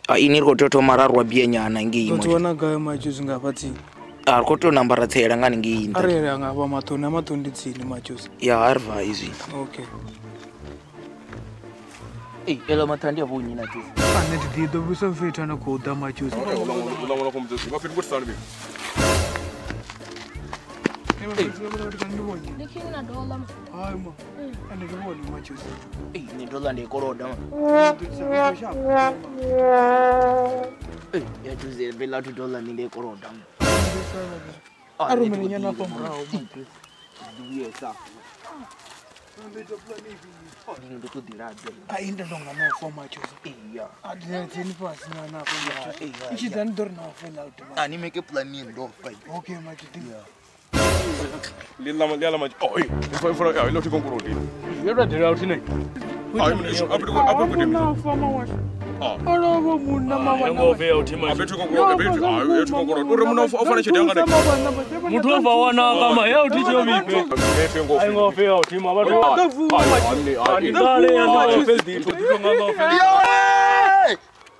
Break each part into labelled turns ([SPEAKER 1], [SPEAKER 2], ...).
[SPEAKER 1] A ini ri khou tea u thoma ra rwa bie nyana ngei.
[SPEAKER 2] Ndo wana gai majuzi nga hafha tsini?
[SPEAKER 1] A ri khou tea u namba ra tsela ngani ngei nṱha.
[SPEAKER 2] Arali nga hafha maṱoni, a maṱoni ndi tsini majuzi.
[SPEAKER 1] Ya a ri vai zwino.
[SPEAKER 2] Okay.
[SPEAKER 1] Ei, ela mathandi avho nnyi na juzi.
[SPEAKER 2] A nṋe ndi ḓi ḓo vhuisa mfethu ane khou ḓa majuzi.
[SPEAKER 3] Ndi king na dollar.
[SPEAKER 2] Hai ma. Ane ndi vhone majuzi.
[SPEAKER 1] Ei, ni dollar ndi koloda ma. Ei, ya juzi bela tu dollar ndi koloda ma.
[SPEAKER 2] A rumele nyana hafha murahu majuzi.
[SPEAKER 1] Ndi Ndi ḓo ḓi ladza.
[SPEAKER 2] Ai nda ndonga no fa majuzi.
[SPEAKER 1] Iya.
[SPEAKER 2] A ndi tsini fhasi nyana hafha majuzi. I tshi ḓa ni ḓo ri na fela u
[SPEAKER 1] A ni make plan ni ndo fa.
[SPEAKER 2] Okay majuzi.
[SPEAKER 4] Lila ma oh eh ilo thi konkurodi.
[SPEAKER 5] Yo ra dira uthi nei.
[SPEAKER 4] Ai mune apo ko dem.
[SPEAKER 2] Na fa ma washu. Olovo munna ma wana.
[SPEAKER 5] Ngo fe uthi ma.
[SPEAKER 4] Abe thi konkurodi abe thi ayo thi konkurodi. Uri muna o fana tshedanga ne.
[SPEAKER 5] Muthu o fa wana ka ma ya uthi tsho mife. Ai ngo fe uthi ma ba do.
[SPEAKER 4] Ai
[SPEAKER 5] Ndale ya ndo fe di to nga ngo fe.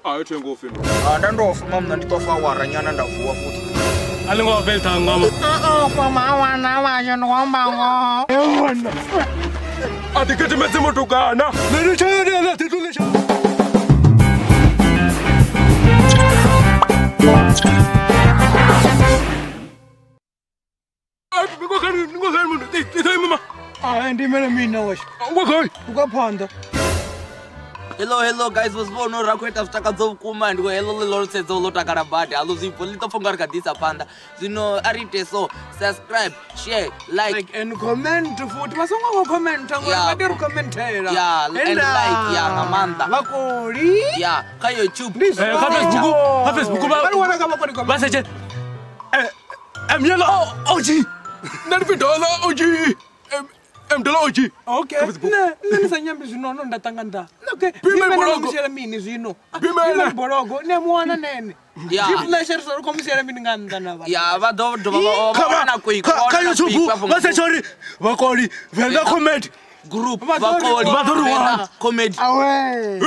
[SPEAKER 4] Ayo thi ngo fe.
[SPEAKER 1] A nda ndo fa mna ndi to fa wara nyana nda vuwa futhi.
[SPEAKER 5] Alingo fe thanga ma.
[SPEAKER 2] A fa ma wana wa yo no amba ngo. E wana.
[SPEAKER 4] A di ketimetse motokana.
[SPEAKER 2] Ne tshele le titule tsha. Ai ndi mene mina washu. Uka phanda.
[SPEAKER 1] Hello hello guys, was born no rakweta zwitakadza vhukuma ndi hello ḽo sedza ḽo takala badi a ḽo zwipfo ḽi ḓo pfa nga ri kha ḓisa phanḓa zwino a ri ite so subscribe, share, like
[SPEAKER 2] and comment futhi vha songo vho commenta ngori vha tea ri commentela.
[SPEAKER 1] Yeah, and like ya nga maanḓa
[SPEAKER 2] vhakoli
[SPEAKER 1] ya kha YouTube,
[SPEAKER 5] kha Facebook, kha Facebook
[SPEAKER 2] vha ri wana kha vhakoli
[SPEAKER 5] vha search M yellow OG.
[SPEAKER 4] Nda ndi dollar OG. M dollar OG.
[SPEAKER 2] Okay. Ne ne sa nyambi zwino no nda tanganda. Okay. Bimele musela mini zwino. Bimele bologo ne muwana nene.
[SPEAKER 1] Ya.
[SPEAKER 2] Flash ri khou musela mini nga nnḓa na vha.
[SPEAKER 1] Ya vha ḓo dovha vha wana kui
[SPEAKER 5] kha YouTube vha search uri vhakoli Venḓa comedy
[SPEAKER 1] group vhakoli
[SPEAKER 5] vha ḓo ri wana
[SPEAKER 1] comedy.
[SPEAKER 2] Awe.